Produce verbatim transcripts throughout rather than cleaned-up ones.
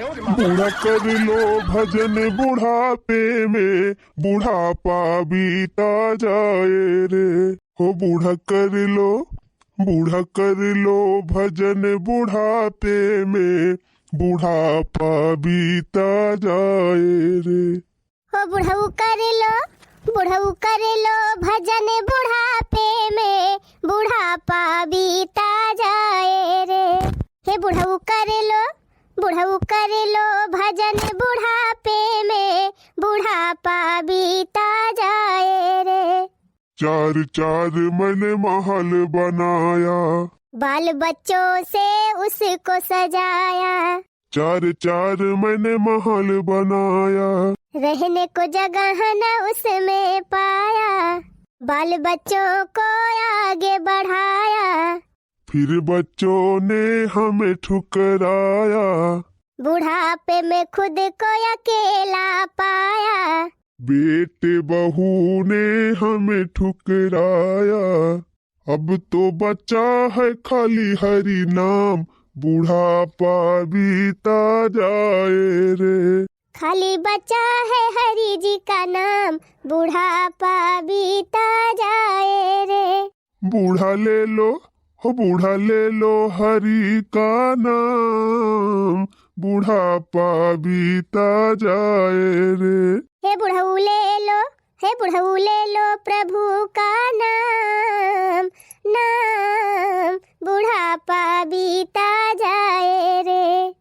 बूढ़ा कर लो भजन बुढ़ापे में, बुढ़ापा बीता जाए रे। हो बूढ़ा कर लो, बूढ़ा कर लो भजन बुढ़ापे में, बुढ़ापा बीता जाए रे। हो बुढ़ऊ कर लो, बुढ़ऊ कर लो भजन बुढ़ापे में, बुढ़ापा बीता जाए रे। हे बुढ़ऊ कर लो, बुढ़ऊ कर लो भजन बुढ़ापे में, बुढ़ापा बीता जाए रे। चार चार मैंने महल बनाया। बाल बच्चों से उसको सजाया। चार चार मैंने महल बनाया। रहने को जगह न उसमें पाया। बाल बच्चों को आगे बढ़ाया। फिर बच्चों ने हमें ठुकराया। बुढ़ापे में खुद को अकेला पाया। बेटे बहू ने हमें ठुकराया। अब तो बचा है खाली हरि नाम, बुढ़ापा बीता जाए रे। खाली बचा है हरि जी का नाम, बुढ़ापा बीता जाए रे। बूढ़ा ले लो, हो बूढ़ा ले लो हरि का नाम, बुढ़ापा बीता जाए रे। हे बुढ़ऊ ले लो, हे बुढ़ऊ ले लो प्रभु का नाम, नाम बुढ़ापा बीता जाए रे।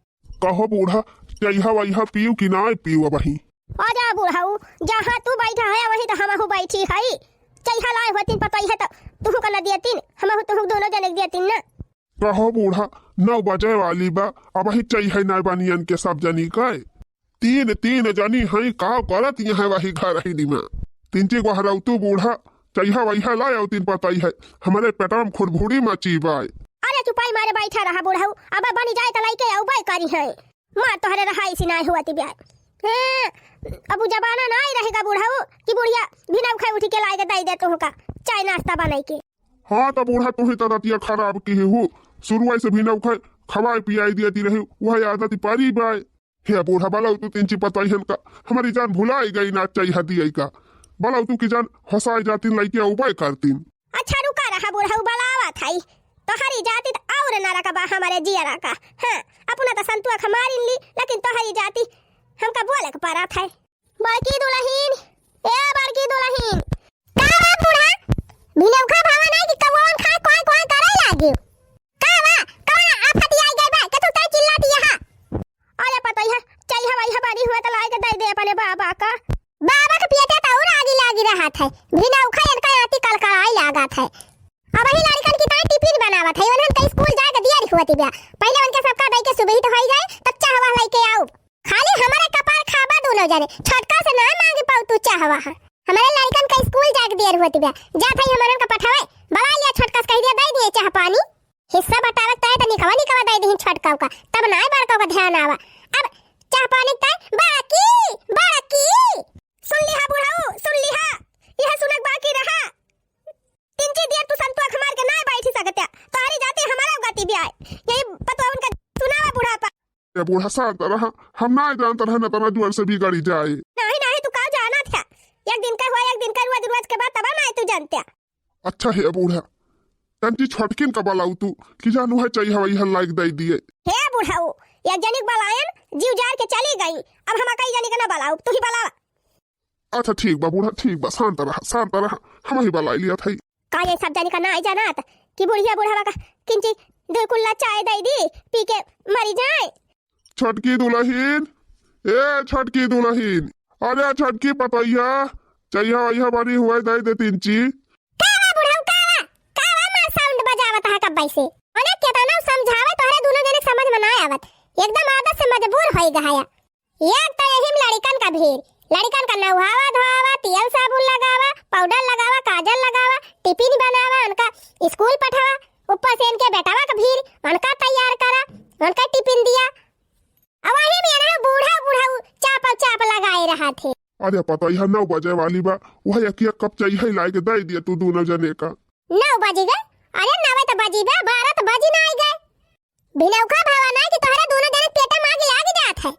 कहो बूढ़ा, चइहा वइहा पीऊ कि नाय पीऊ अबही? अरे बुढ़ऊ, जहाँ तू बैठा है वहीं तो हमहू बैठी है। चइहा लाए होतिन पतइहे तो तुहू का न दियतिन, हमहू तुहू दोनों जने के दियतिन ना। कहो बूढ़ा, नौ बजे वाली बा, अबही चइहे नाय बनियन के सब जनी के। तीन, तीन जनी हई, का करत यहाँ वही घर ही निमा। तिनची गोहराऊ तू बूढ़ा, चइहा वइहा लाए अउतिन पतइहे, हमरे पेटवा में खुरभुड़ी मची बाय। अरे चुपाई मारे बैठा रहा बुढ़ऊ, अब बनी जाए त लइके अउबे करी है। मार तोहरे रहाई सी नाय हुआ ती ब्याय। हाँ, अब उ जमाना नाय रहेगा बुढ़ऊ कि बुढ़िया भिनऊ खाए उठी के लाए के दई दे तुहू का चाय नाश्ता बनाई के। हाँ, त बूढ़ा तुही त रतिया खराब की हू, शुरुआई से भिनऊ खाए खवाए पियाई दिया ती रही, वह आदत परी बाय। हे बूढ़ा, बलाऊ तू तिनची पतइहन का, हमरी जान भुलाई गई ना चइहा दिया का। बलाऊ तू की जान हंसाई जातिन लइके अउबे करतिन। अच्छा रुका रहा बुढ़ऊ, बलावत हई। तोहरी जाति त और नरक बा हमरे जियरा का। हाँ, अपना त संतुआ खा मारिन ली, लेकिन तोहरी जाति हमका बोले के परत है। बड़की दुलहिन, ए बड़की दुलहिन। का बा बूढ़ा? भिनौखा भावा नाई कि कौवन खाए कोई कोई करे लागे। का बा? कौन आफत आई गई बा? के तू तय चिल्लाती यहाँ? अरे पतोहिया, चइहा वइहा बनी हुआ त लाए के दे दे अपने बाबा का। बाबा के पेटे त और आगी लागी रहत है। भिनौखा इनका आती कलकलाई लागत है। अबही लड़िकन की ताई टिफिन बनावत है, उन्हन के स्कूल जाए के दिया रही होती बा। पहिले उनके सबका दई के सुबह तो होई जाए, तब चाहवा लइके आउब। खाली हमरे कपार खाबा दोनों जने, छोटका से ना मांगे पाऊ तू चाहवा। हमरे लड़िकन के स्कूल जाए के दिया रही होती बा, जात है हमरन का पठावे, बला लिया छोटका से कह दिया दे दिए चाह पानी। हिस्सा बटावे तय त निकवा निकवा दे दिहिन छोटका का, तब ना बड़का का ध्यान आवा। अब चाह पानी तय बड़की, बड़की। सुन लिहा बुढ़ऊ, सुन लिहा, यह सुनक बाकी रहा। तिनची देर तू संतुआ हमार के नाय बैठी सकत्या। तोहरी जाति हमारा गति भी आए। यही पतोहन का सुनावा बुढ़ापा। ए बूढ़ा, शांत रहा, हम नाय जानत रहे न तना जुआन से बिगड़ी जाए। नहीं, नहीं, तू का जानत है? एक दिन का हुआ, एक दिन का हुआ, रोज के बाद तब नाय तू जानत्या। अच्छा हे बूढ़ा, तंची छोटकिन का बलाऊ तू, कि जानू है चाहिए हवाई हल लाइक दई दिए। हे बुढ़ऊ, एक जनिक बलायन, जीव जार के चली गई, अब हम कई जनिक ना बलाऊ, तू ही बलावा। अच्छा ठीक बा बूढ़ा, ठीक बा, शांत रहा, शांत रहा, हम ही बलाई लिया था। का ये सब जानी का नाय जानत कि बुढ़िया बुढ़ावा का किंची दुई कुल्ला चाय दई दी, पी के मरी जाए। छोटकी दुलहिन, ए छोटकी दुलहिन, अरे छोटकी पतोहिया, चइहा वइहा बनी हुआ दई दे तिनची। का बा बुढ़ऊ, का बा? का बा मार साउंड बजावत हा कब्बै से? ओने केतना समझावे तोहरे दुनो जने समझ में नाय आवत, एकदम आदत से मजबूर होई गहाया। एक तो यही में लड़िकन का भीड़, लड़िकन का नहावा धोआवा, तेल साबुन लगावा, पाउडर लगावा, काजल लगावा, टिफिन बनावा, उनका स्कूल पठावा, ऊपर से इनके बेटवा का भीड़, उनका तैयार करा, उनका टिफिन दिया। अब वही में ना बूढ़ा बूढ़ा उ चापा चाप लगाए रहा थे। अरे पतोहिया, नौ बजे वाली बा, वह एक एक कप चाहिए लाइके दे दिया तू दोनों जने का। नौ बजी गए? अरे नवे तो बजी बा, बारह तो बजी ना आई गए। भिनौखा भावा ना कि तोहरा दोनों जने पेटे में आग लाग जात है।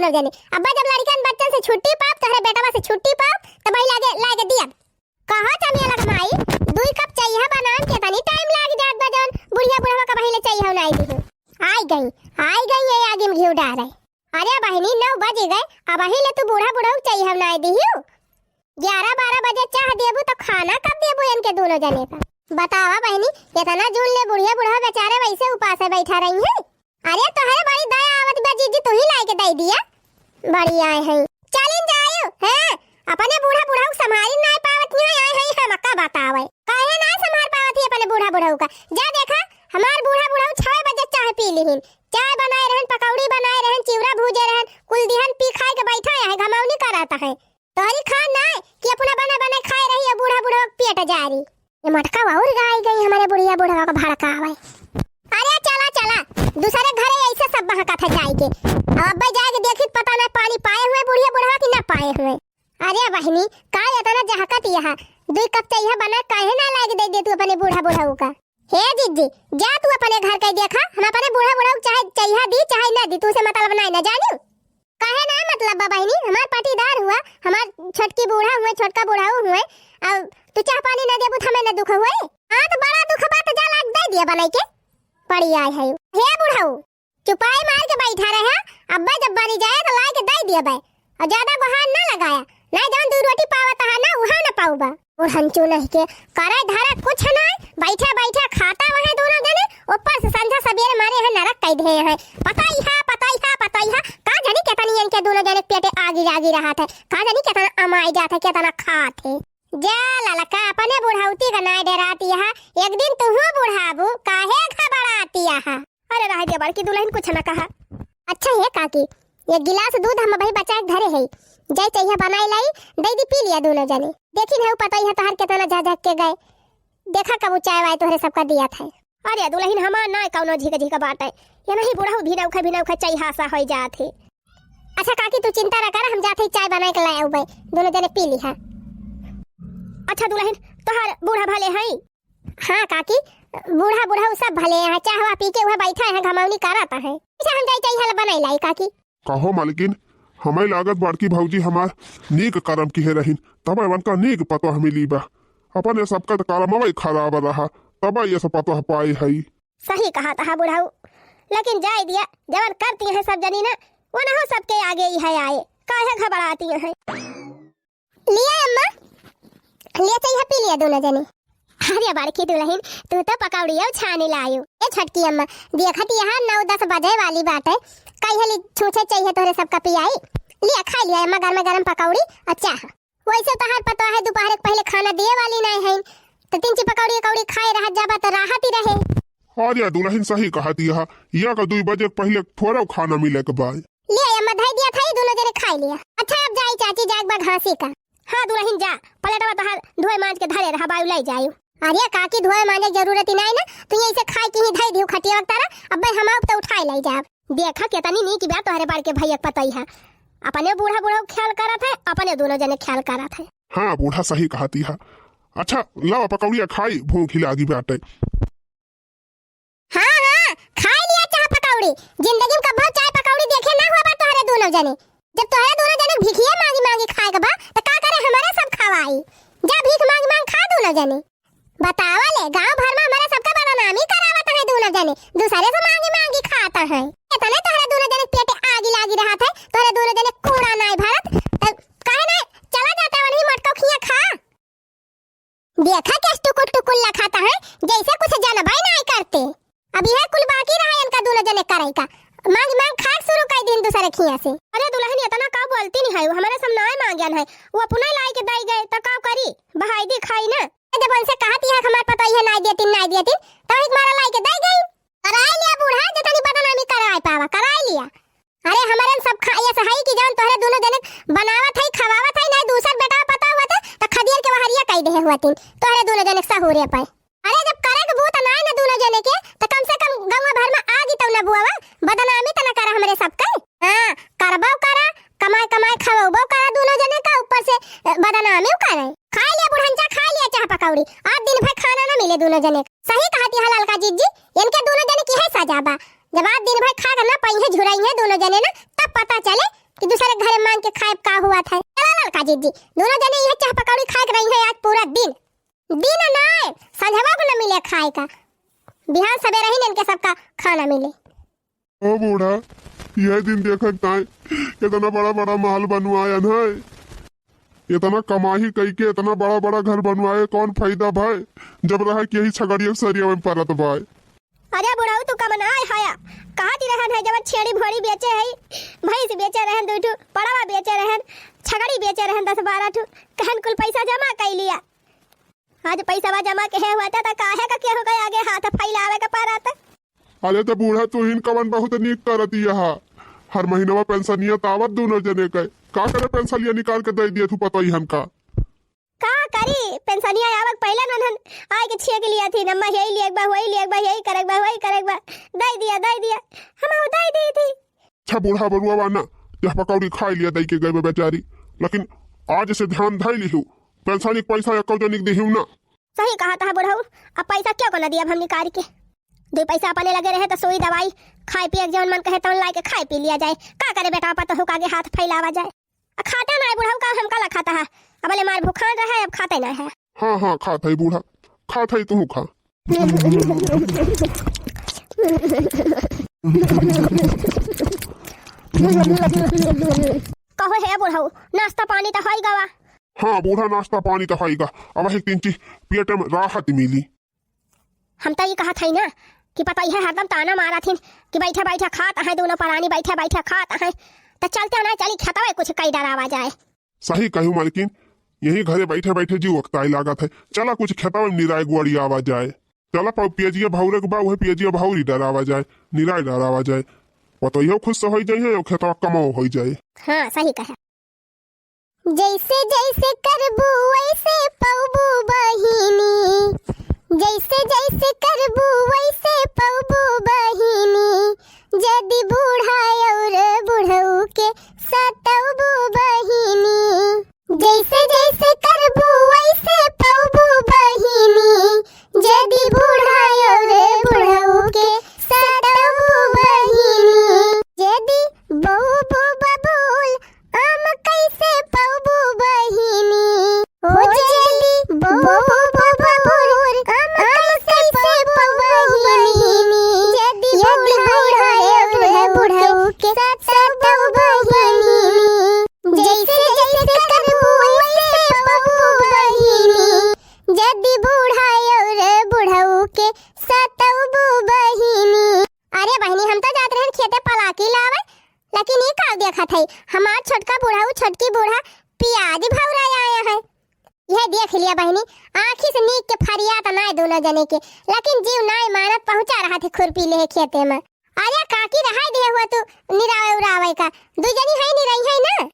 दोनों जने। अब्बा जब लड़िकन बच्चन से छुट्टी पाब, तोहरे बेटवा से छुट्टी पाब, तब वही लागे, लागे दिया। कहा चमिया लग माई, दुई कप चइहा बनान के तनी टाइम लाग जात बा, जौन बुढ़िया बुढ़वा का पहिले चइहा नाई दिहू। आई गई, आई गई ये आगे में घिउ डारे। अरे बहिनी, नौ बज गए, अबही ले तू बूढ़ा बुढ़ऊ चइहा नाई दिहू। ग्यारह बारह बजे चाह देबू तो खाना कब देबू इनके दोनों जने का? बतावा बहिनी, इतना जून ले बुढ़िया बुढ़वा बेचारे वैसे उपासे बैठा रही हैं। अरे तोहरे बड़ी दया आवत बा जीजी, तू ही लाई के दई दिया। बड़ी आए हैं। चलिन जायु, हैं? अपने बूढ़ा बुढ़ऊ संभारी नाई पावत नहीं आए हैं, हम का बतावे। काहे नाई संभार पावत ही अपने बूढ़ा बुढ़ऊ का? जा देखा, हमार बूढ़ा बुढ़ऊ छह बजे चाह पी लिहिन। चाय बनाए रहन, पकौड़ी बनाए रहन, चिवड़ा भूजे रहन, कुल दिहन पी खाए के बैठा है, घमौनी करत है। तोहरी खान नाई कि अपना बना बना खाए रही और बूढ़ा बुढ़ऊ पेट जारी। ये मटका और गाय गई हमारे बुढ़िया बुढ़वा को भड़कावे। अरे चला चला, दूसरे घरे ऐसे सब बहकत है जाए के। अब अब्बे जाए के देखी पता ना पानी पाए हुए बुढ़िया बुढ़वा कि ना पाए हुए। अरे बहिनी, का इतना जहकत यह? दुई कप चइहा बना काहे ना लाग दे दे तू अपने बूढ़ा बुढ़ऊ का? हे जीजी, जा तू अपने घर के देखा, हम अपने बूढ़ा बुढ़ऊ चाहे चइहा दी चाहे ना दी, तू से मतलब नाई ना जानियो। काहे ना मतलब बा बहिनी, हमार पटीदार हुआ, हमार छोटकी बूढ़ा हुए, छोटका बुढ़ऊ हुए, अब तू चाह पानी ना देबू त हमें ना दुख हुए। हाँ तो बड़ा दुख बा, तो जा लाग दे दिया बनाई के। पड़ी आए है। हे बुढ़ऊ, चुपाई मार के बैठा रहे, अब्बा जब बनी जाए तो लाई के दे दिया बे। और ज्यादा गुहार ना लगाया, नहीं जौन दू रोटी पावत है ना, उहाँ ना पाऊबा। बुढ़ंचू नहीं के करे धरा कुछ ना, बैठे बैठे खाता वहे दोनों जने, ऊपर से संझा सबेरे मारे हैं नरक कई दे हैं। पतइहा, पतइहा, पतइहा, का जानी कितनी इनके दोनों जने पेटे आगी लागी रहत है, का जानी कितना अमाई जात है, कितना खात है। जा ललका, अपने बुढ़ौती का नाय डराती है, एक दिन तुहू बुढ़ाबू, काहे घबराती है? अरे रह दे बड़की दुलहिन, कुछ न कहा। अच्छा हे काकी, ये गिलास दूध हम अबही बचा के धरे है, जाई चइहा बनाई लाई, दई दी पी लिया दोनों जने। देखी नहीं पतइहा तोहार कितना झझक के गए, देखा कब उ चाय वाय तोहरे सबका दिया था। अरे दुलहिन हमार ना कौनो झिक झिक बाटे, ये नहीं बुढ़ऊ भिनौखा भिनौखा चइहा सा होई जात है। अच्छा काकी तू चिंता ना कर, हम जात है चाय बनाए के लाए आउबे, दोनों जने पी लिहा। अच्छा दुलहिन, तोहार बूढ़ा भले हैं? हाँ काकी, बूढ़ा बुढ़ऊ सब भले हैं, चाहवा पी के वह बैठा है, घमौनी करत है। अच्छा हम जाई चाय हल बनाई लाई काकी। कहो मालकिन, हमें लागत बड़की भौजी हमार नीक करम किहे रहिन, तब एवन का नीक पतोह मिली बा। अपने सबका त करमवा ही खराब रहा, तब ये सब पतोह पाए हई। सही कहा तहा बुढ़ऊ, लेकिन जाए दिया, जवन करती हैं सब जनी ना, वो ना हो सबके आगे ही है आए, काहे घबराती हैं। लिया अम्मा, लिया चाय पी लिया दोनों जने। अरे बड़की दुलहिन, तू तो पकौड़ियो छानी लायू। ए छोटकी अम्मा, देखत यहाँ नौ दस बजे वाली बाटे, कहिए ली छूछे चाय तोहरे सबका पियाई। लिया खा लिया अम्मा, गरम गरम पकौड़ी और चाह। वैसे तोहार पतोह है दोपहर के पहले खाना दिए वाली नहीं है, तो तीन ची पकौड़ी कौड़ी खाए रह जाबा तो राहत ही रहे। अरे दुलहिन सही कहत यह, यहाँ का दुई बजे के पहले थोड़ा खाना मिले के बाद। ले अम्मा धई दिया था, ये दोनों जने खाई लिया। अच्छा अब जाई चाची, जाग बा घासी का। हाँ दुलहिन जा, पलेटवा तोहार धोए मांज के धरे रहा, बायू लाई जायू। अरे काकी धोए मांजे के जरूरत ही नहीं ना, तू यही से खाए की ही धई दियो खटिया वक्तारा, अब भाई हम आप तो उठाए लाई जाब। देखा केतनी नीक बा तोहरे बड़के भैया के पतई है, अपने बूढ़ा बूढ़ा ख्याल करत है, अपने दोनों जने ख्याल करत है। हाँ बूढ़ा सही कहती है। अच्छा लावा पकौड़िया खाई, भूख ही लागी बाटे। हाँ हाँ, खाई लिया चाह पकौड़ी। जिंदगी में कब्बो चाय पकौड़ी देखे ना हुआ बा तोहरे दोनों जने। जब तोहरे दोनों जने भिखिया मांगी मांगी खाए के बा, त का करे हमरे सब खवाई। जा भीख मांग मांग खा दोनों जने। बतावा ले, गांव भर में हमरे सबका बदनामी करावत है दोनों जने, दूसरे से मांगी मांगी खात है। इतने तोहरे दोनों जने पेटे आगी लागी रहत है, तोहरे दोनों जने कूड़ा नाई भरत, त काहे ना चला जाता वही मटका खिया खा। देखा कैसे टुकुर टुकुर लखाता है, जैसे कुछ जनबे नाई करते। अब यह कुल बाकी रहा इनका दोनों जने करे का, मांग मांग खाक शुरू कर दिन दूसरे खिया से। अरे दुलहिन इतना का बोलती नहीं है, वो हमरे सब नाई मांगन है, वो अपना लाई के दई गए तो का करी, बहाई दी खाई ना। जब उनसे कहत यह हमार पतोह है नाई देती नाई देती, तो एक मारा लाई के दई गई। कराई लिया बूढ़ा, जितनी बदनामी कराई पावा कराई लिया। अरे हमरे सब खा-, ये सहाई की जौन तोहरे दोनों जने बनावत है, खवावत है, नहीं दूसर बेटा पता हुआ थे, तो खदियर के वहरिया कई देहे हुआ तीन, तोहरे दोनों जने सहूरे पे। अरे जब करे के बूत नाई ना दोनों जने के, तो कम से कम गौवा भर में आगी तो ना बुआवा, बदनामी तो ना करा हमरे सबके। हाँ, करबो करा, कमाए कमाए खवाबो करा दोनों जने का, ऊपर से, अ, बदनामी करे। खाई लिया बुढ़ंचा, खाई लिया चाह पकौड़ी, आज दिन भर खाना ना मिले दोनों जने का। सही कहती है ललका जीजी, इनके दोनों जने की है सजा बा। जब आज दिन भर खा के ना पइहे झुरइहे दोनों जने ना, तब पता चले कि दूसरे के घरे मांग के खाए का हुआ था। चला ललका जिज्जी, दोनों जने यह चाह पकौड़ी खाए के रही है आज पूरा दिन। दिन नाय, संझवा को न मिले खाए का, बिहान सवेरे ही इनके सबका खाना मिले। ओ बूढ़ा, यह दिन देखत ताई, इतना बड़ा बड़ा महल बनवायन है, इतना कमाही कई के इतना बड़ा बड़ा घर बनवाए, कौन फायदा भाई, जब रहा कि यही छगड़िया सरिया में परत भाई। अरे बुढ़ऊ, तू कमनाए हया, कहा ती रहन है, जब छेड़ी भोड़ी बेचे है, भैंस बेचे रहन दू ठू, पड़वा बेचे रहन, छगड़ी बेचे रहन दस बारह ठू, कहन कुल पैसा जमा कई लिया। आज पैसवा जमा के है हुआ था, त काहे का केहू के आगे हाथ फैलावे के पड़त? अरे त बूढ़ा, तू हिन कवन बहुत नीक करत यहा, हर महीनवा पेंशनिया त आवत दोनों जने के, का करे पेंशनिया निकाल के दे दिए तू पतोहियन का? का करी, पेंशनिया आवक पहले नन्हन आए के छेक लिया थी, नम्मा यही लिएक बा, वही लिएक बा, यही करेक बा, वही करेक बा, दे दिया, दे दिया, हम दे दी थी। अच्छा बूढ़ा बरुआ बा ना, यह पकौड़ी खाई लिया दई के गए बा बेचारी, लेकिन आज से ध्यान धई लिहू, पेंशनी के पैसा एको जनिक दिहू ना। सही कहा था बुढ़ऊ, अब पैसा क्यों को ना दिया अब हम निकाल के, दो पैसा अपने लगे रहे तो सुई दवाई, खाए पिए के जौन मन कहे तौन लाए के खाए पी लिया जाए, का करे बेटा पतोहू का आगे हाथ फैलावा जाए। आ खाते ना है बुढ़ऊ का, हमका ला खाता है। अब ले मार भूखान रहे, अब खाते ना है। हाँ, हाँ, खात है बूढ़ा, खात है, तू खा। कहो हे बुढ़ऊ, नाश्ता पानी तो होई गवा। हाँ बूढ़ा, नाश्ता पानी तो होई गा, अब एक तीन चीज पेट में राहत मिली। हम त ई कहत हई ना कि पतोहिया हरदम ताना मारत हिन कि बैठे बैठे खात हैं, दोनों परानी बैठे बैठे खात हैं, त चलते ना चली खेतवे कुछ कई डरावा जाए। सही कहू मालकिन, यही घरे बैठे बैठे जीव अकताई लागत है। चला कुछ खेतवे में निराई गुआरी आवा जाए। चला पा-, पियजिया भौरे के बा, उहे पियजिया भौरी डरावा जाए, निराई डरावा जाए। पतोहियो खुश होई जाई है और खेतवा कमाओ होई जाए। हाँ, सही कहे। जैसे जैसे करबू वैसे पौबू बहिनी, जैसे जैसे करबू वैसे पौबू बहिनी, जदि बूढ़ा और बुढ़ऊ के सतौबू बहिनी। जैसे जैसे करबू वैसे पौबू बहिनी, जदि बूढ़ा और बुढ़ऊ के सतौबू बहिनी। जदि बौबू बबूल आम कैसे पौबू बहिनी? ओ जदि बौबू बबूल आम कैसे पौबू बहिनी? जदि बूढ़ा और बुढ़ऊ के सतौबू बहिनी। जैसे जैसे करबू वैसे पौबू बहिनी, जदि बूढ़ा और बुढ़ऊ के सतौबू बहिनी। अरे बहिनी, हम तो जात रहन खेते पलाकी लावे, लेकिन ई का देखत है, हमार छोटका बुढ़ऊ छोटकी बूढ़ा पियाज भौरा आया है। यह देख लिया बहिनी, आँखी से नीक के फरियात नाय दोनों जने के, लेकिन जीव नाय मानत पहुँचा रहा थे खुरपी ले खेते में। अरे काकी, रहाई दिहे हुआ तू निरावे उरावे का, दू जनी है निरई है ना।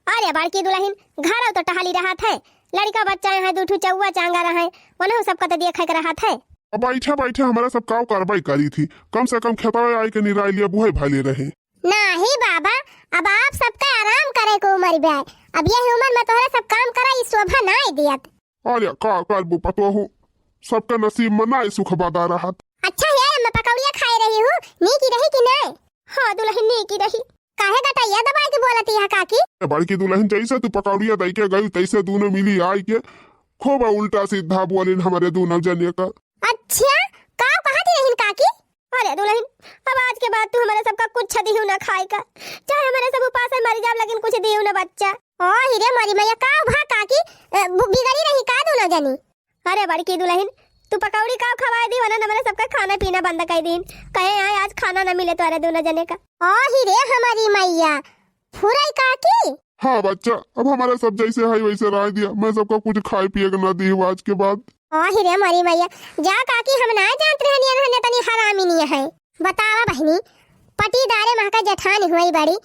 अरे बड़की दुलहिन, घरौ तो टहली रहत है, लड़िका बच्चा है, दू ठू चौवा चांगा रहे, वनहु सबका तो देखे के रहत है। अब बैठे बैठे हमरा सब काव करबई करी थी, कम से कम खेतवा आए के निराई लिया बुहे भले रहे। नाही बाबा, अब आप सबका आराम करे के उमर बा, अब यह उमर में तोहरे सब काम करा ई शोभा नाय दियत। अरे का करबू पतोहू, सबका नसीब में नाय सुख बदा रहत। अच्छा यार, मैं पकौड़िया खाए रही हूँ, नीकी रही कि नाय? हाँ दुलहिन, नीकी रही। काहे गटैया दबाई के बोलत यह काकी? ए बड़की दुलहिन, जैसे तू पकौड़िया दई के गई, तैसे दोनों मिली आई के खूब उल्टा सीधा बोलिन हमरे दोनों जने का। अच्छा, का कहत रहिन काकी? अरे दुलहिन, अब आज के बाद तू हमरे सबका कुछ दिहू ना खाए का, चाहे हमरे सब उपासे मरी जाब, लेकिन कुछ दिहू ना बच्चा। ओ हिरे मोरी मैया, का भा काकी, अ, बु-, बिगड़ी रही का दोनों जनी? अरे बड़की दुलहिन, तू पकौड़ी का खवाए दी, वरना हमरे सबका खाना पीना बंद कर दीन। कहे आए आज खाना न मिले तोरे दोनों जने का। ओ हिरे हमारी मैया, फुरई काकी। हाँ बच्चा, अब हमारे सब जैसे है वैसे रह दिया, मैं सबका कुछ खाए पिए के ना दी आज के बाद। ओ हिरे हमारी मैया, जा काकी, हम ना जानत रहनी रहने तनी हरामी नहीं है। बतावा बहिनी, पटीदारे महका जेठानी हुई बड़ी,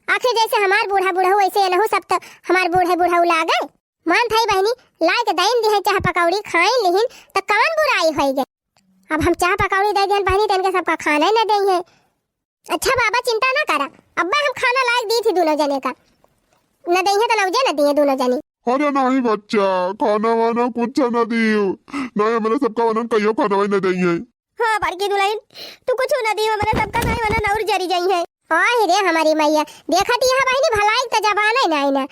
आखिर जैसे हमार बूढ़ा बूढ़ऊ वैसे एनहू सब तो हमार बूढ़े बूढ़ऊ लागे। मान थाई बहिनी, लाए के दइन दिहे चाह पकौड़ी खाइन लिहिन, त कवन बुराई होई गए? अब हम चाह पकौड़ी दे दिहन बहिनी, त इनके सबका खाना ही न दइहे। अच्छा बाबा, चिंता ना करा, अब्बा हम खाना लाए दी थी दोनों जने का, न दइहे त लौजे न दिए दोनों जने। अरे नहीं बच्चा, खाना वाना कुछ न दियो, नहीं हमरे सबका वनन कहियो खाना वाई न दइहे। हाँ बड़की दुलहिन, तू कुछ न दियो हमरे सबका, नहीं वनन और जरी जाई है। आही रे हमारी मैया, देखत यह बहिनी भलाई त जबाने नाई ना।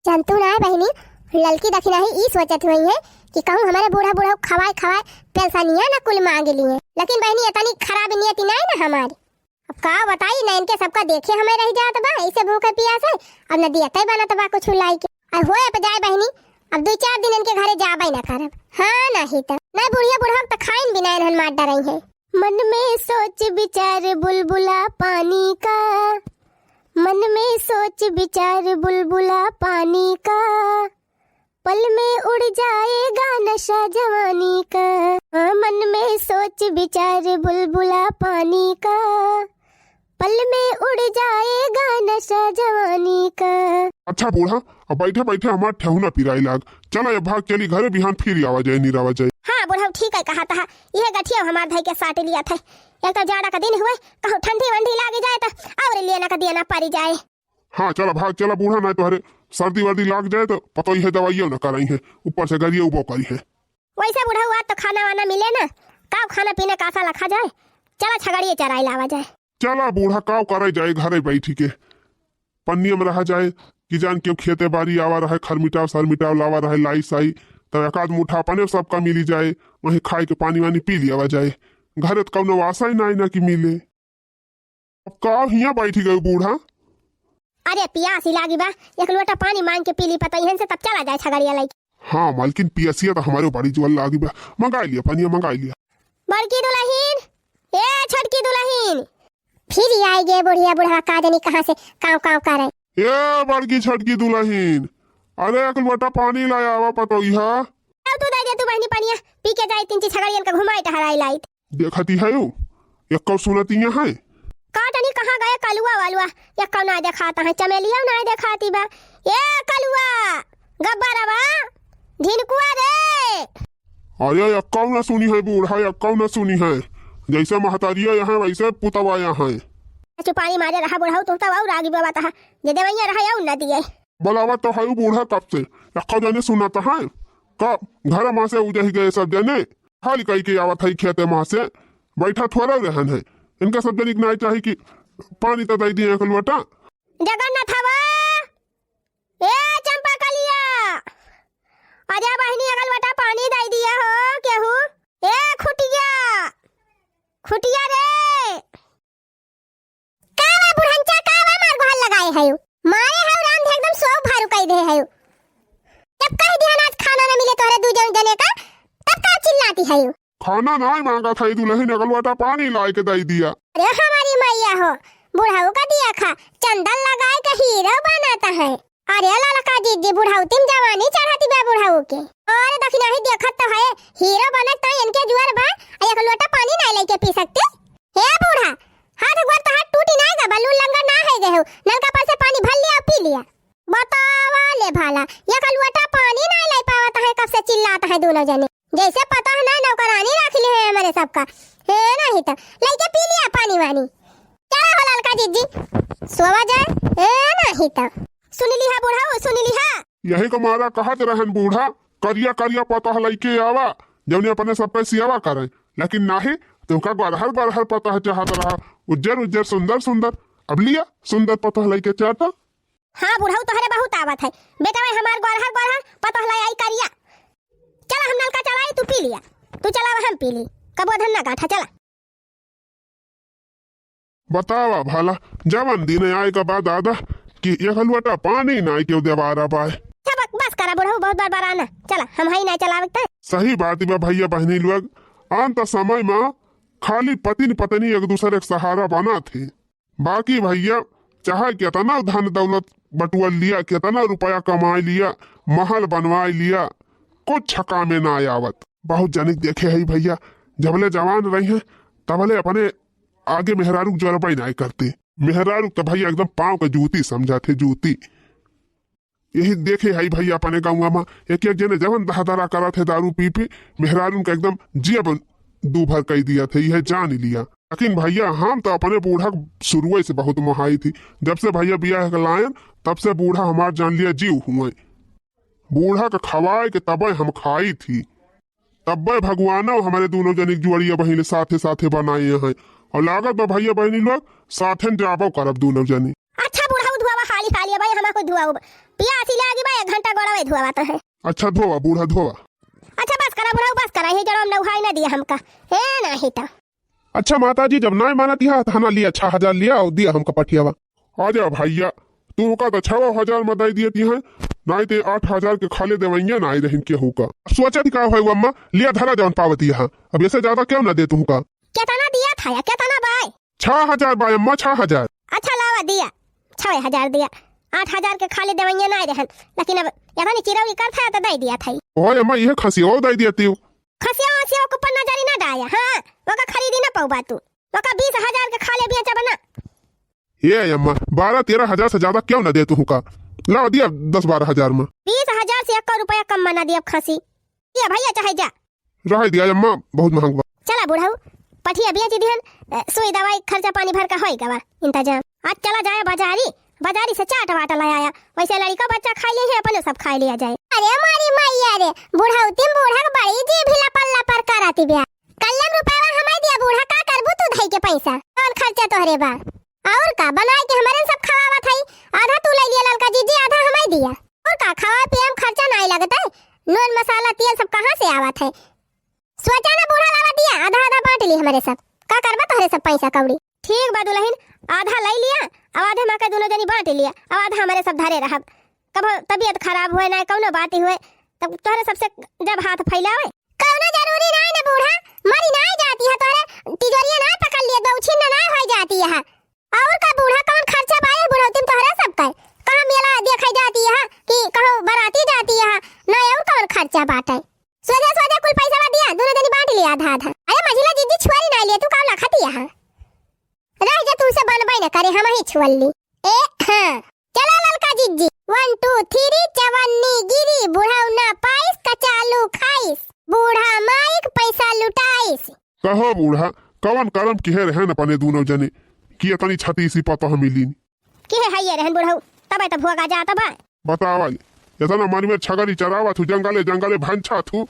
जनतू नाई बहिनी, ललकी दखिनाही ई सोचत हुई है कि कहूँ हमारे बूढ़ा बूढ़ा खवाए खवाए पेलसनिया ना कुल मांग लिए, लेकिन बहिनी इतनी खराब नियति नाई ना हमारी। अब का बताई ना, इनके सबका देखे हमें रह जात बा ऐसे भूखे पियासे। अब न दियते बनत बा कुछ लाई के। अब होए अब जाए बहिनी, अब दुई चार दिन इनके घरे जाबे ना करब। हाँ, नहीं त नहीं बुढ़िया बुढ़वा त खाइन भी ना इन्हन मार डरई है। मन में सोच विचार बुलबुला पानी का, मन में सोच विचार बुलबुला पानी का, पल में उड़ जाएगा नशा जवानी का। हाँ, मन में सोच विचार बुलबुला पानी का, पल में उड़ जाएगा नशा जवानी का। अच्छा बूढ़ा, अब बैठे बैठे हमार ठेहुना पिराई लाग। चला ये भाग चली घरे, बिहान फिर आवा जाए, निरावा जाए। हाँ बुढ़ऊ, ठीक है कहा तहा, यह गठिया हमार धई के साट लिया था। एक तो जाड़ा का दिन हुए, कहूँ ठंडी वंडी लाग जाए तो और लिए ना का दिया ना परी जाए। हाँ चला भाग चला बूढ़ा, ना तोहरे सर्दी वर्दी लाग जाए तो पतोई है दवाइयों ना कराई है, ऊपर से गरिया उबो करी है। वैसे बुढ़ऊ आज तो खाना वाना मिले ना, का खाना पीना का सा लखा जाए, चला छगड़िए चराई लावा जाए। चला बूढ़ा, काव करे जाए घरे बैठी के, पन्निया में रहा जाए कि जान केहू खेते बारी आवा रहे, खरमिटाव सरमिटाव लावा रहे, लाई साई, तब एक आध मुठा अपने सबका मिली जाए, वहीं खाए के पानी वानी पी लियावा जाए। घरे तो कौनो आशा ही ना, ना कि मिले। अब का हियाँ बैठी गयो बूढ़ा? अरे पियास ही लागी बा, एक लोटा पानी मांग के पी ली पतोहियन से, तब चला जाए छगड़िया लइके। हाँ मालकिन, पियसिया तो हमारे बड़ी जुअल लागी बा, मंगाई लिया पनिया, मंगाई लिया। बड़की दुलहिन, ए छोटकी दुलहिन। फिर ही आई गे बुढ़िया बुढ़वा, का जानी कहाँ से काव काव करे। ए बड़की छोटकी दुलहिन, अरे एक लोटा पानी लाया आवा पतोहिया। अब तू दे दे तू बहनी पनिया, पी के जाई तीन चीज छगड़ियन का घुमाई टहराई लाई। देखती है यू, एक्को सुनती यहाँ है। का जानी कहाँ गए कलुआ वलुआ, एक्को ना देखाता है, चमेलिया ना देखाती बा। ए कलुआ, गब्बरवा, ढिनकुआ रे। अरे एक्को ना सुनी है बूढ़ा, एक्को ना सुनी है। जैसे महतारिया यहाँ वैसे पुतवा यहाँ है। चुपानी मारे रहा बुढ़ऊ, तू तब और आगी बाबा तहा, जे देवैया रहा और ना दिए। बोलावा तो है बूढ़ा कब से, एक्को जने सुनत है। का घर मा से उजही गए सब जने, हाल कई के आवत है खेते मा से, बैठा थोड़ा रहन है। इनका सब जने के नाई चाही कि पानी तो दे दिए एक लोटा। जगन्नाथ हवा, ए चंपा कलिया, आजा बहिनी एक लोटा पानी दे दिया हो केहू। ए खुटिया, खुटिया रे। का बा बुढ़ंचा, का बा मार गोहर लगाए हयू? मारे हऊ रांध एकदम सौ भारू कई दे हयू। जब कह दिया ना आज खाना ना मिले तोहरे दू जन जने का, तब का चिल्लाती हयू? खाना नाई मांगा था दुलहिन, एक लोटा पानी लाए के दे दिया। अरे हमारी मैया हो, बुढ़ऊ का दिया खा, चंदन लगाए के हीरो बनाता है। अरे ललका जीजी, बुढ़ौती में जवानी चढ़ती बा बुढ़ऊ के। अरे दखिनाही देखत तो है, हीरो बनत तो इनके जुअर बा, आ एक लोटा पानी नाई लेके पी सकते। हे बूढ़ा, हाथ गोड़ तो हाथ टूटी नाई गा, बल्लू लंगर ना है गए हो, नलका पर से पानी भर लिया और पी लिया। बतावा ले भाला, एक लोटा पानी नाई ले पावत है, कब से चिल्लात है दोनों जने। जैसे पता है ना नौकरानी रख ली है हमारे सबका। हे नहीं तो लेके पी लिया पानी वानी। चला हो ललका जीजी, सोवा जाए। हे नहीं तो। सुन लिहा बुढ़ऊ, सुन लिहा। यही का मारा कहत रहन बूढ़ा, करिया करिया पतोह लइके आवा, जौने अपने सब पे सियावा करे। लेकिन नाही, तुमका गोरहर गोरहर पतोह चाहत रहा, उज्जर उज्जर सुंदर सुंदर। अब लिया सुंदर पतोह लइके चाटा। हाँ बुढ़ऊ, तोहरे बहुत आवत है। बेटवा हमार गोरहर गोरहर पतोह लाई आई करिया। चला हम नलका चलाई, तू पी लिया। तू चलावा हम पी ली। कबो धन्ना गांठा चला। बतावा भला, जवन दिन आए का बाद दादा कि एक लोटा पानी नाई केहू देवारा पाए। अच्छा बक-, बस करा बुढ़ऊ, बहुत बार बार आना। चला, हम हई नाई चलावे के। सही बात बा भैया बहनी लोग, आन त समय मा खाली पतिन पत्नी एक दूसरे के सहारा बना थे। बाकी भैया, चाहे केतना धन दौलत बटुआ लिया, केतना रुपया कमाई लिया, महल बनवाई लिया, कुछ कामे ना आवत। बहुत जनिक देखे है भैया, जबले जवान रही हैं, तबले अपने आगे मेहरारू के जोरबे ना करते। मेहरारू तो भैया एकदम पाँव के जूती समझा थे, जूती। यही देखे है भैया अपने गाँव मा, एक एक जने जवन दहदरा करत है दारू पी पी, मेहरारू का एकदम जिया बन दू भर कई दिया थे, यह जान लिया। लेकिन भैया, हम तो अपने बूढ़ा के शुरुए से बहुत मोहाई थी। जब से भैया बियाह के लायन, तब से बूढ़ा हमार जान लिया जीव हुए। बूढ़ा के खवाए के तबे हम खाई थी, तब्बे भगवानो हमारे दोनों जने के जुआरिया बहिने साथे साथे बनाए हैं। और लागत बा भैया बहनी लोग, साथेन जाबो करब दूनौ जनी। अच्छा बुढ़ऊ धोवा हाली हाली, अबे हम को धोवा। पियासी लागी बा, एक घंटा गोड़वे धोवा तो है। अच्छा धोवा बूढ़ा धोवा। अच्छा बस करा बुढ़ऊ, बस करा, ये जड़ो नौहाई ना दिया हमका। ए नाही तो। अच्छा माता जी, जब नाय मानत यह, त हना लिया छह हजार लिया और दिया हमका पठियावा। आजा भैया, तुहका त छह हजार में दे दिए ती हैं, नाय ते आठ हजार के खाले देवैया नाय रहिन केहू का। सोचा थी का भाई अम्मा, लिया धरा जौन पावती है, अब ऐसे ज्यादा क्यों ना दे तुहका। केतना दिया था या केतना बाय? छह हजार बाय अम्मा, छह हजार। अच्छा लावा दिया, छह हजार दिया, आठ हजार के खाले देवैया नाय रहन, लेकिन अब यखनी चिरौरी करत है तो दे दिया था। ओए अम्मा, यह खसी और दे दिया ती। खसिया वसिया के ऊपर नजरी ना डाया, हाँ, ओका खरीदी ना पौबा तू, ओका बीस हजार के खाले बेचब ना। ए अम्मा, बारह तेरह हजार से ज्यादा क्यों ना दे तुहका, लावा दिया दस बारह हजार में। बीस हजार से एक रुपया कम में ना दियब खसी। ये भैया चाहे जा। रह दिया अम्मा, बहुत महंग बा। चला बुढ़ऊ, पठिया बेच दिहन, अ, सुई दवाई खर्चा पानी भर का होई गवा इंतजाम। आज चला जाए बाजारी, बाजारी से चाट वाट ले आया, वैसे लड़का बच्चा खाई ले है, अपने सब खाई लिया जाए। अरे मारी मैया रे, बुढ़ौती में बूढ़ा के बड़ी जीभ लपर लपर करत बिया। कल्लम रुपया हमाई दिया बूढ़ा, का करबू तू धई के पैसा? कौन खर्चा तोहरे बा? और का, बनाए के हमरे सब खवावत हई, आधा तू ले लिया ललका जीजी, आधा हमाई दिया। और का, खावा पिए में खर्चा नाई लगत है, नून मसाला तेल सब कहाँ से आवत है? सोचा ना बूढ़ा लावा दिया, आधा आधा बांट ली हमरे सब, का करबा तोहरे सब पैसा कौड़ी? ठीक बा दुलहिन, आधा ले लिया, अब आधे मा के दोनों जनी बांट लिया, अब आधा हमरे सब धरे रहब। कबो तबियत खराब होए ना, कौनो बात ही होए, तब तोहरे सबसे जब हाथ फैलावे। कौनो जरूरी नाय ना बूढ़ा, मरी नाय जाती है, तोहरे तिजोरिया नाय पकड़ लिए, दो छिन्न नाय होई जाती है। और का बूढ़ा, कौन खर्चा बाए बुढ़ौती में तोहरे सब का? कहाँ मेला देखे जाती है कि कहूँ बराती जाती है? ना और कौन खर्चा बाटे? सोझे सोझे कुल पैसा दिया, दोनों जनी बांट लिया आधा आधा। अरे मझिला जीजी छुआरी नाय लिए, तू का लखती है? रह जा, तू से बनबे न करे, हम ही छुअल ली। ए, हाँ। चला ललका जिज्जी, वन टू थ्री, चवन्नी गिरी, बुढ़ऊ ना पाइस, कचालू खाइस, बूढ़ा माइक पैसा लुटाइस। कहो बूढ़ा, कवन करम किहे रहन अपने दूनौ जने, कि इतनी छतीसी पतोह मिलीन? किहे है ये रहन बुढ़ऊ, तबे तो भोगा जात बा। बतावा, इतना मन में छगरी चरावा थू, जंगले जंगले भंछा थू,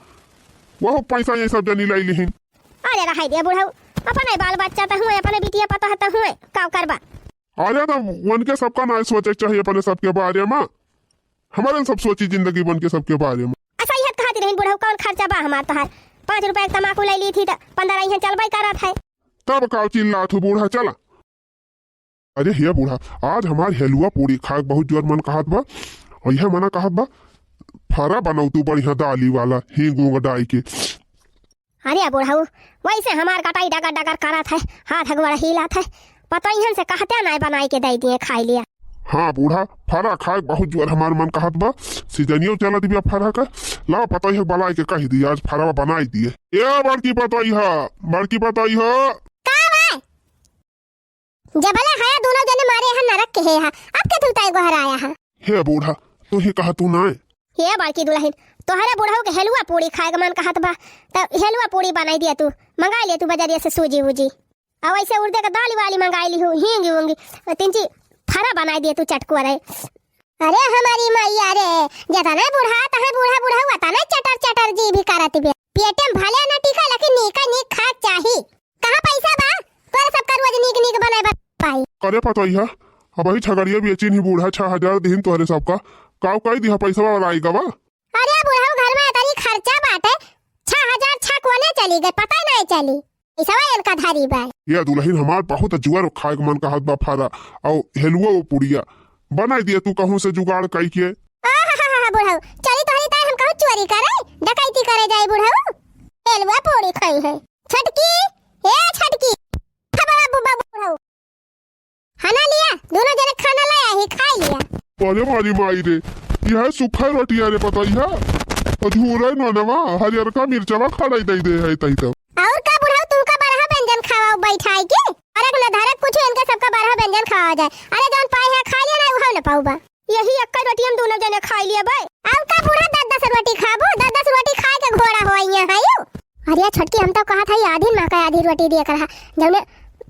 वहू पैसा ये सब जनी लाई लिहिन। अरे रहाई दे बुढ़ऊ, अपने बाल बच्चा त हुए, अपने बिटिया पतोह त हुए, का करबा? अरे, तो उनके सबका ना सोचे के चाहिए अपने सबके बारे में, हमारे सब सोची जिंदगी बन के सबके बारे में। अच्छा, इहे कहती रहिन बुढ़ऊ, कौन खर्चा बा हमार तोहार? पाँच रुपया के तमाकू ले ली थी, तो पन्द्रह इहे चलबे करत है। तब का चिल्लात हो बूढ़ा, चला। अरे हे बूढ़ा, आज हमार हेलुआ पूड़ी खाए के बहुत जोर मन कहत बा, और यह मना कहत बा, फरा बनौ तू बढ़िया दाली वाला, हींग ऊंग डाई के। अरे बुढ़ऊ, वैसे हमार कटाई डगर डगर करत है, हाथ गोड़ हिलत है, पतोहियन से कहते नाय बनाई के दे दिए, खाई लिया। हाँ बूढ़ा, फरा खाए बहुत जोर हमार मन कहत बा, सीजनियो चलत बिया फरा का, लाओ पतोहिया के बनाई के कह दिए, आज फरवा बनाई दिए। ए बड़की पतोहिया, बड़की पतोहिया। का बा? जबले हया दोनों जने मारे हैं नरक के हे हा, अब के तू ताई गोहराया हा? हे बूढ़ा, तू ही कहा तू ना। हे बड़की दुलहिन, तोहरे बुढ़ऊ के हेलुआ पूड़ी खाए के मन कहत बा, त हेलुआ पूड़ी बनाई दिया तू, मंगाई लिया तू बजरिया से सूजी उजी। और वैसे उड़दे के दाल वाली मंगाई ली हूँ, हींग ऊंगी, तीन ची फरा बनाई दिया तू चटकुआ रहे। अरे हमारी मैया रे, जतना बूढ़ा तहे बूढ़ा बूढ़ा हुआ तना चटर चटर जी भी करत बे। पेटे में भले न टिका लेकिन नीका नीक खाक चाही। कहाँ पैसा बा? तोरे सबका रोज नीक नीक बनाए बा पाई। अरे पतोहिया, अबही छगड़िया बेचिन ही बूढ़ा, छह हजार दिहिन तोहरे सबका। काऊ कई दिहा पैसा वाला आई गवा? अरे बुढ़ऊ घर में इतनी खर्चा बाटे, छह हजार छह कोने चली गए, पता ही नहीं चली। पैसा इनका धारी बा। ये दुलहिन हमार बहुत जुआर खाए के मन कहत बा फरा, और हेलुआ वो पुड़िया बनाई दिया तू कहूँ से जुगाड़ कई के। आहाहाहा, बुढ़ऊ, चली तोहरी ताई हम कहूँ चोरी करे, डकैती करे जाई बुढ़ऊ। हेलुआ पूड़ी खाई है। छटकी, ए छटकी, खा बाबा बुबा बुढ़ऊ। खाना लिया, दोनों जने खाना ले आई, खाई लिया। अरे मारी माई रे, यह सूखा रोटिया रे पतोहिया, अझूरा नोनवा, हरियरका मिर्चवा खड़ाई दे दे है तई तो। और का बुढ़ऊ, तू का बरहा व्यंजन खावा बैठाई के? अरे न धरे कुछ, इनके सबका बरहा व्यंजन खावा जाए। अरे जौन पाए है खा लिया ना, उहाव न पाऊबा। यही एक्का रोटी हम दोनों जने खाई लिया बे। अब का बूढ़ा दस दस रोटी खाबू? दस दस रोटी खाए के घोड़ा हो यहाँ है यू। अरे छोटकी, हम तो कहत हई आधी माँ का आधी रोटी दिए कर हा, जौने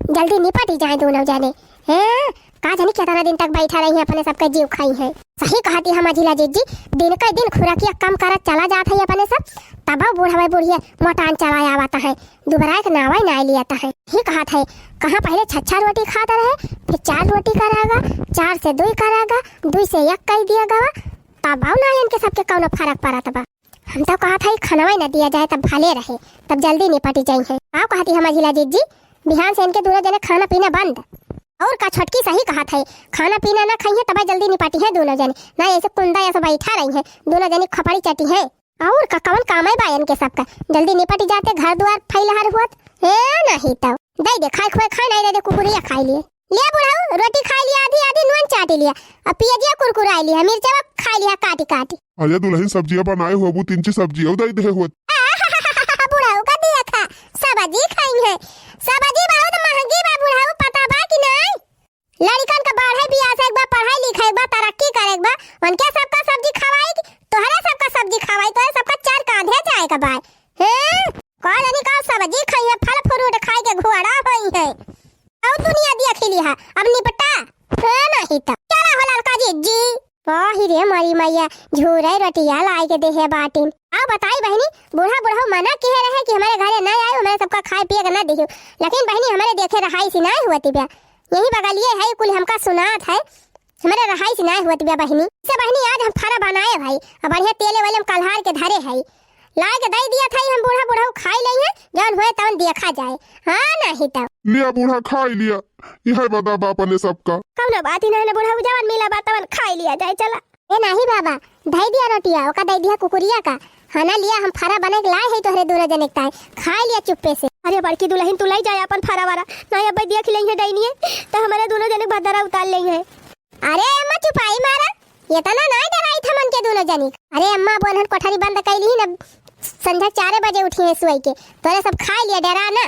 जल्दी निपटी जाए दोनों जने। हैं, का जानी केतना दिन तक बैठा रही हैं, अपने सबके जीव खाई हैं। सही कहती है मझिला जिज्जी, दिन के दिन खुराकिया कम करत चला जात है अपने सब, तबो बुढ़वे बुढ़िया मोटान चला आवत है, दुबराए के नावे नाय लियत है। ही कहत है, कहाँ पहले छह छह रोटी खात रहे, फिर चार रोटी करागा, चार से दुई करागा, दुई से एक कई दिया गवा, तबो ना इनके सबके कौनो फर्क पड़त बा। हम तो कहत है, खानवा न दिया जाए, तब भले रहे, तब जल्दी निपटी जाई है। आओ कहती है मझिला जिज्जी, बिहान से इनके दोनों जने खाना पीना बंद। और का छोटकी सही कहत है, खाना पीना ना खाई है, तब जल्दी निपटी है दोनों जने, ना ऐसे कुंदा ऐसे बैठा रही है, दोनों जने खपड़ी चटी है। और का कवन काम है बा इनके सबका, जल्दी निपटी जाते, घर द्वार फैलहर हुअत। ए, नहीं तो दे दे, खाए खुए खाए, नहीं दे दे, कुकुरिया खाई लिए। ले बुढ़ऊ, रोटी खाई लिया आधी आधी, नून चाटी लिया, अब पियजिया कुरकुराई लिया, मिर्चवा खाई लिया काटी काटी। अरे दुल्हन, सब्जिया बनाए होबू, तीन ची सब्जिया उदाई दे होत। बुढ़ऊ का दिया खा, सब्जी खाई है, सब्जी बहुत महंगी बा बुढ़ऊ, पता बा कि नहीं? लड़िकन का बढ़े बियाह से एक बार पढ़ाई लिखाई, एक बार तरक्की करे, एक बार उनके सबका सब्जी खवाई कि तोहरे सबका सब्जी खवाई, तोहरे सबका चार कांधे जाए का बाय। हैं? कौन जानी का सब्जी खाई है, फल फ्रूट खाई के घोड़ा होई है। और दुनिया देखी लिहा, अब निपटा। है नहीं तो। चला हो ललका जिज्जी। आही रे मोरी मैया, झूरे रोटिया लाई के देहे बाटिन। आओ बताई बहिनी, बूढ़ा बुढ़ऊ मना किहे रहे कि हमरे घरे ना आयो, हमरे सबका खाए पिए के ना दियो। लेकिन बहिनी, हमरे देखे रहाई सी ना हुआ तिब्या। यही बगलिए है, कुल हमका सुनात है। हमरे रहाई सी ना हुआ तिब्या बहिनी। से बहिनी, आज हम फरा बनाए भाई, और बढ़िया तेले वाले में कल्हार के धरे है। लाए के दई दिया था, हम बूढ़ा बुढ़ऊ खाई लई है, जौन होए तौन देखा जाए। हाँ, नहीं तो। लिया बूढ़ा, खाई लिया, यह बता बाप ने सबका। कौनो बात ही नहीं ना बूढ़ा, जवन मिला बा तवन खाई लिया जाए, चला। ए नाही बाबा, धई दिया रोटिया, ओका दई दिया कुकुरिया का। हना लिया, हम फरा बने के लाए है तोहरे दोनों जने के ताई, खाई लिया चुप्पे से। अरे बड़की दुल्हन, तू लई जाए अपन फरा वारा, नहीं अब देख लेंगे डैनिये, तो हमारे दोनों जने भदरा उतार लेंगे। अरे अम्मा, चुपाई मारा, इतना नाय डराई था मन के दोनों जनी। अरे अम्मा, अब ओनहन कोठरी बंद कई ली न, संझा चारे बजे उठी है सुई के, तोरे सब खाई लिया, डरा ना।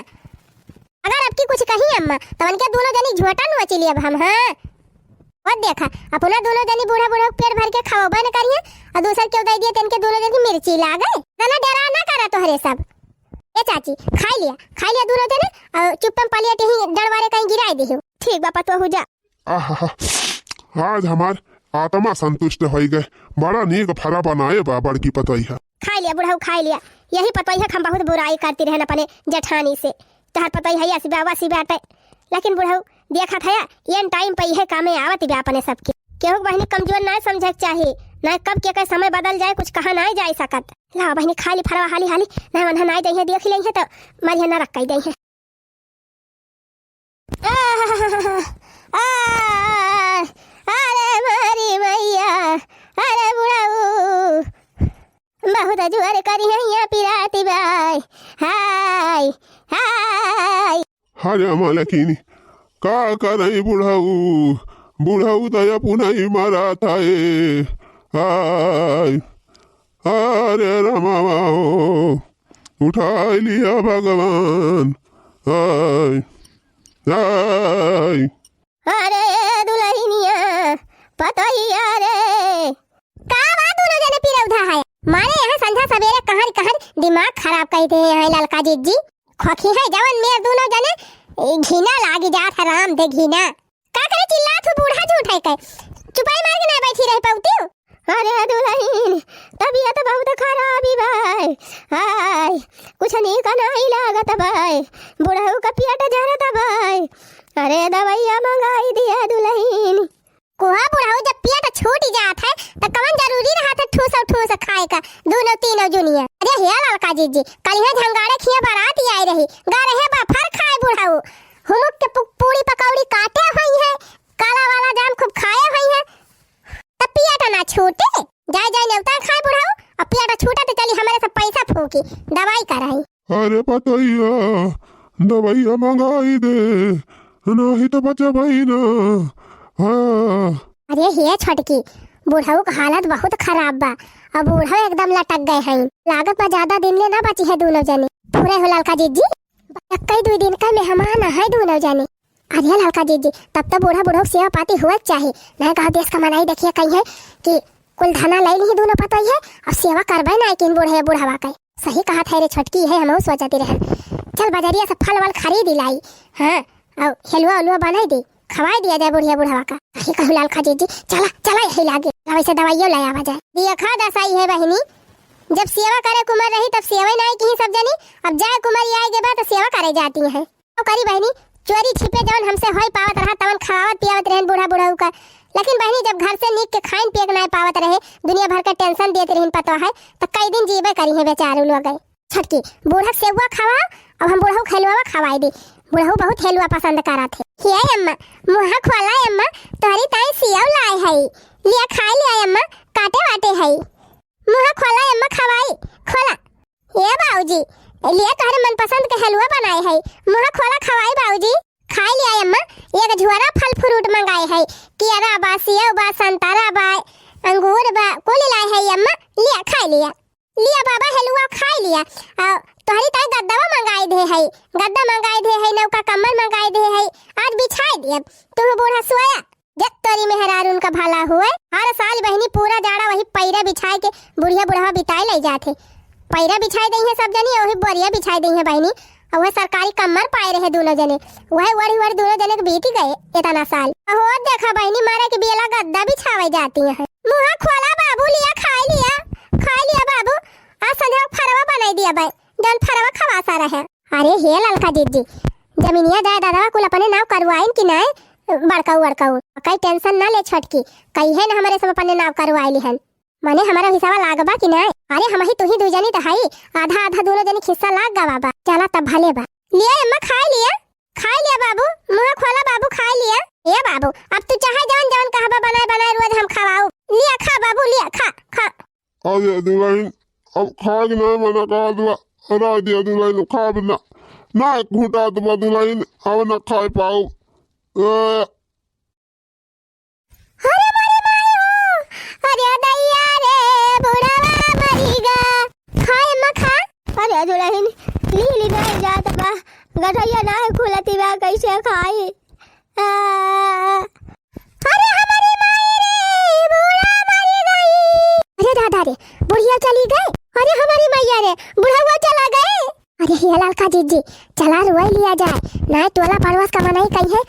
अगर अब की कुछ कही अम्मा, तो उनके दोनों जनी झोटा नोची लिया अब हम, हाँ। और देखा, अपना दोनों जनी बूढ़ा बूढ़ा पेट भर के खाओ बन करिए, और दूसर के उदाई दिए, तेन के दोनों जनी मिर्ची लागे। ना, ना, डरा ना करा तोहरे सब। ए चाची, खाई लिया, खाई लिया दोनों जने, और चुप्पम पलिया टेही डरवारे कहीं गिराई दियो। ठीक बा पतोहू, जा। आहा, आज हमार आत्मा संतुष्ट होई गए। बड़ा नीक फरा बनाए बा बड़की पतोहिया। खाई लिया बुढ़ऊ, खाई लिया। यही पतोहिया के हम बहुत बुराई करती रहन अपने जेठानी से। तोहर पतोहिया ऐसी बा, वैसी बाटे। लेकिन बुढ़ऊ, देखत है, एन टाइम पे इहे कामे आवत बा अपने सबके। केहू के बहिनी कमजोर ना समझे के चाही, ना कब के, के समय बदल जाए, कुछ कहा ना जाए सकत। लाओ बहिनी, खा ली फरवा हाली हाली, ना वन्हा ना दइहे, देख लेइहे तो मरिया ना रख दइहे। आह, आह, अरे मारी मैया, अरे बुढ़ऊ, बहुत जोर करी हैया पिराती बाय। हाय, हाय। अरे मलकिनी, का करई बुढ़ऊ, बुढ़ऊ तो अपना ही मरा था ए। हाय। अरे रमावा हो, उठाई लिया भगवान। आय, आय। अरे दुलहिनिया, पतोहिया रे। का बा दोनों जने पिरौधा है? मारे यहाँ संझा सबेरे कहर कहर दिमाग खराब कई दे हैं ललका जिज्जी। खोखी है जवन मेर दोनों जने, ए, घिना लागी जात है राम दे घिना। का करे चिल्लात हो बूढ़ा झूठ है के? चुपाई मार के ना बैठी रह पाउती हो? अरे दुलहिन, तबीयत बहुत खराब ही बाय। हाय, कुछ नीक नहीं लागत बाय। बुढ़ऊ का पेट जरत बाय। अरे दवाइया मंगाई दिया दुलहिन। कोहा बुढ़ऊ जब पेट छूट जात है, त कवन जरूरी रहत है ठूस और ठूस खाए का, दूनो तीनो जुनिया। अरे हे ललका जिज्जी, कल यहाँ झंगाड़े खिया बारात आई रही, गा रहे बफर खाए बुढ़ऊ। हुमुक के पु-, पूड़ी पकौड़ी काटे हुई है, काला वाला जाम खूब खाए हुई है, तब पेट ना छूटे। जाए जाए नेवता खाए बुढ़ऊ, अब पेट छूटे तो चली हमारे सब पैसा फूकी, दवाई कराई। अरे पतोहिया, दवाइया मंगाई दे, नहीं तो बचबई ना। हाँ। अरे हे छोटकी, बुढ़ऊ का हालत बहुत खराब बा। अब बूढ़ऊ एकदम लटक गए हैं। लागत बा ज्यादा दिन ले ना बची है दोनों जने। पूरे हो ललका जिज्जी, कई दुई दिन का मेहमान है दोनों जने। अरे ललका जिज्जी, तब तो बूढ़ा बूढ़ऊ के सेवा पाती हुआ चाही। नहीं कहा देश का मनाई देखिए कही है कि कुल धना लाई नहीं दोनों पतोहिया, अब सेवा करबे ना किन बूढ़े बुढ़वा के। सही कहा था रे छोटकी है, हमहू सोचती रहन। चल बजरिया से फल वल खरीद लाई, हाँ, और हलवा उलवा बनाई दे, खवाए दिया जाए बुढ़िया बुढ़वा का। अरे कहू ललका जिज्जी, चला, चला यही लागे, वैसे दवाइयो ले आवा जाए। देखा दसाई है बहिनी, जब सेवा करे क उमर रही तब सेवा ही नाहीं किहीं सब जनी, अब जाए क उमर आए के बाद तो सेवा करे जाती हैं। तो करी बहिनी, चोरी छिपे जौन हमसे होई पावत रहा तवन खवावत पियावत रहन बूढ़ा बुढ़ऊ का। लेकिन बहिनी जब घर से निक के खाइन पिए के नाहीं पावत रहे, दुनिया भर के tension देत रहन पतोह है, तो कई दिन जीबे करी हैं बेचारू लोग। छोटकी, बूढ़ा सेउआ खवाओ, अब हम बुढ़ऊ क हेलुआ खवाई दी। बुढ़ऊ बहुत हेलुआ पसंद करत है। हे अम्मा, मुँहा खोला अम्मा, तोहरी ताई सेव लाए हई, लिया खाई लिया अम्मा, काटे वाटे हई। मुँहा खोला अम्मा, खवाई, खोला। ए बाबूजी, लिया तोहरे मनपसंद के हेलुआ बनाए हई, मुँहा खोला खवाई बाबूजी। खाई लिया अम्मा, एक झोरा फल fruit मंगाए हई, केरा बा, सेव बा, संतरा बा, अंगूर बा, कुल लाए हई अम्मा, लिया खाई लिया। लिया बाबा हेलुआ खाई लिया। आ, तोहरी ताई गद्दवा मंगाई दे हई, गद्दा मंगाई दे हई, नौका कम्बल मंगाई दे हई, आज बिछाई दियब, तू बूढ़ा सोया। जब तोरी मेहरारून का भला हुए, हर साल बहिनी पूरा जाड़ा वही पैरा बिछाए के बुढ़िया बुढ़वा बिताए ले जात है। पैरा बिछाई दई है सब जनी, वही बोरिया बिछाई दई है बहिनी, और वह सरकारी कम्बल पाए रहे दोनों जने, वह ओढ़ी ओढ़ी दोनों जने के बीत गए इतना साल। हो देखा बहिनी, मारे के बेला गद्दा बिछावे जाती है। मुँहा खोला बाबू, लिया खाई लिया, खाई लिया बाबू, आज संझा फरवा बनाई दिया बाई, जौन फरवा खवासा रहे। अरे हे ललका जिज्जी, जमीनिया जायदादवा कुल अपने नाव करवाइन कि नाय? बड़काऊ बड़काऊ, कई tension ना ले छोटकी, कई है ना हमरे सब अपने नाव करवाई लिहन। मने हमारा हिस्सा लागबा कि नाय? अरे हमही तुही दुई जनी त हई, आधा आधा दोनों जनी हिस्सा लाग गवा बा। चला तब भले बा। लिया अम्मा खाई लिया, खाई लिया बाबू, मुँह खोला बाबू खाई लिया। ए बाबू, अब तू चाहे जवन जवन कहबा बनाए बनाए रोज हम खवाऊ। लिया खा बाबू, लिया खा, खा। अरे दुलहिन, अब खाए के नाय मना कहा दुआ, राय दिया दुलहिन, खाब ना, ना घुटा दुआ दुलहिन, अब ना खाए पाऊ। ए, अरे मोरे माई हो, अरे दैया रे, बुढ़वा मरी गा। खा अम्मा खा। अरे दुलहिन, ली ली नाय जात बा, गठैया नाय खुलती बा, कैसे खाई? आ, अरे हमारी माई रे, बूढ़ा मरी गई। अरे दादा रे, बुढ़िया चली गई। अरे हमारी मैया रे, बुढ़वा चला गए। अरे हे ललका जिज्जी, चला रोए लिया जाए, नाय टोला पड़ोस का मनई कही है,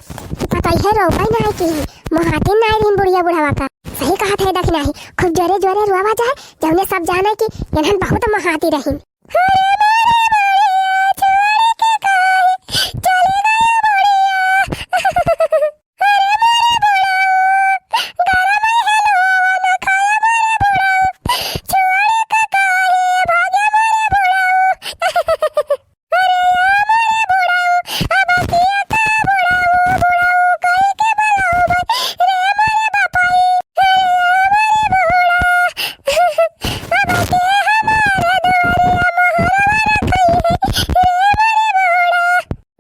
पता ही है रोबई नाय की, मोहाती नाय रहीन बुढ़िया बुढ़वा का। सही कहा थे दखिनाही, खूब जोरे जोरे रोवा जाए, जौने सब जाने कि इन्हन बहुत मोहाती रहीन। अरे मोरे बुढ़िया छोड़ के काहे चली गई बुढ़िया। अरे मोरे बुढ़ऊ, गरम हेलुआ ना खाया मोरे बुढ़ऊ, छोड़ के काहे भागे मोरे बुढ़ऊ। अरे या मोरे बुढ़ऊ, अब किया का बुढ़ऊ, बुढ़ऊ कही के बुलाऊ भाई, रे मोरे बापाई, अरे या मोरे बुढ़ा, अब के हमारे दुआरिया मोहरवा रखई है, रे मोरे बुढ़ा।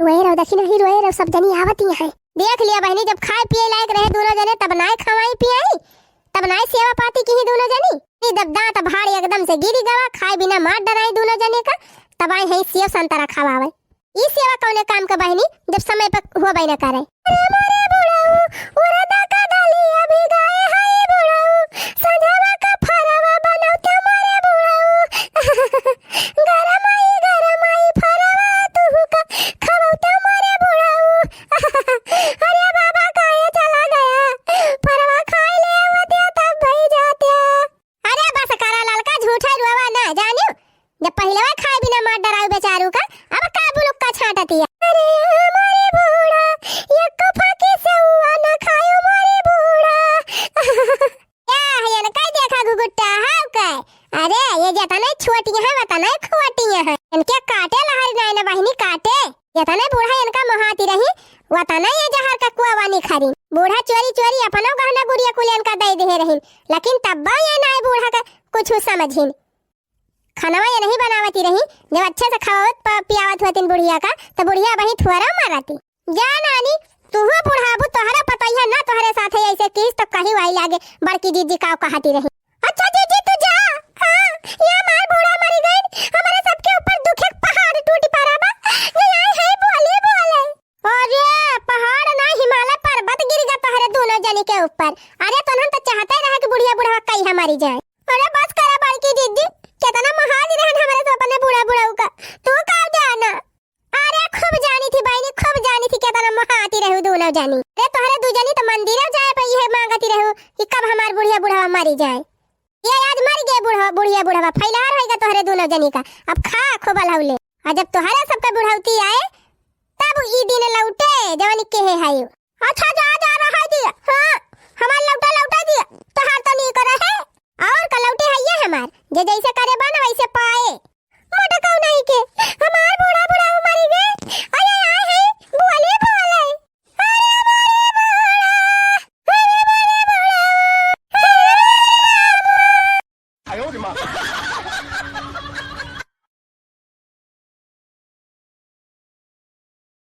रोए रहो, देखी नहीं, रोए रहो, सब जनी आवती हैं। देख लिया बहिनी, जब खाए पिए लायक रहे दोनों जने, तब नाय खवाई पियाई, तब नाय सेवा पाती किहीं दोनों जनी। ई जब दांत भाड़ एकदम से गिरी गवा, खाए बिना मार डराई दोनों जने का, तब आई है सेव संतरा खवावे। ई सेवा कौने काम का बहिनी, जब समय पर होबे न करे। अरे मोरे बुढ़ऊ, उरदा का डाली अभी गाए है बुढ़ऊ, संझवा का फरवा बनौते मोरे बुढ़ऊ। गरमाई, गरमाई फरवा तुहू का खवौते मोरे बुढ़ऊ। अरे बाबा, काहे चला गया? फरवा खाए ले आवत्या तब भई जात्या। अरे बस करा ललका, झूठा रोवा ना जानियो। जब पहिलवा खाए बिना मार डराऊ बेचारू का, अब का बुलुक्का छाटतिया। अरे हमारे बूढ़ा, एक फाकी से हुआ ना खायो मारे बूढ़ा। क्या है इनका देखा घुघुट्टा, हाव का? अरे, ये जतने छोटी हैं, वतने खोटी हैं। इनके काटे लहर नाय न बहिनी काटे। जतने बूढ़ा इनका मोहाती रही, वतने ये जहर का कुआवा निखरी। बूढ़ा चोरी चोरी अपनो गहना गुरिया कुल इनका दे दे रही, लेकिन तब्बो ये नाय बूढ़ा का कुछ समझिन। खनवा ये नहीं बनावती रही, जब अच्छे से खवावत प-, पियावत होतिन बुढ़िया का, तो बुढ़िया वहीं थुअरा मारती। जा नानी, तुहू बुढ़ाबू, तोहरा पतोहिया ना तोहरे साथे ऐसे कीस तो कहीं वही लागे बड़की जीजी का कहती रही। अच्छा जीजी तू जा, हाँ, ये हमार बूढ़ा मरी गई, हमारे सबके ऊपर दुख एक पहाड़ टूटी पड़ा बा, ये आई है बोली बोले। अरे पहाड़ ना, हिमालय पर्वत गिर गया तोहरे दोनों जनी के ऊपर। अरे तोहन तो चाहते रहे कि बुढ़िया बुढ़वा कहीं हमारी जाए। अरे बस करा बड़की जीजी, कितना महान रहन हमारे तो अपने बूढ़ा बुढ़ऊ का, तू का जाना। अरे खूब जानी थी बहिनी खूब जानी थी, केतना मोहाती रहू दूनो जनी। अरे तोहरे दू जनी तो मंदिर जाए पे इहे मांगती रहू कि कब हमार बुढ़िया बुढ़वा मरी जाए। ये आज मर गए बुढ़वा, बुढ़िया बुढ़वा फैलार होइगा तोहरे दूनो जनी का। अब खा खूब अलहौले। आ जब तोहरे सबके बुढ़ौती आए तब ई दिन लौटे जवन केहे है। अच्छा जा जा रहा दिया। हाँ, हमार लौटा लौटा दिया। तोहार तो नहीं करे है। और का लौटे है ये हमार, जे जैसे करे बा ना वैसे पाए। मोटकऊ नहीं के, हमार बूढ़ा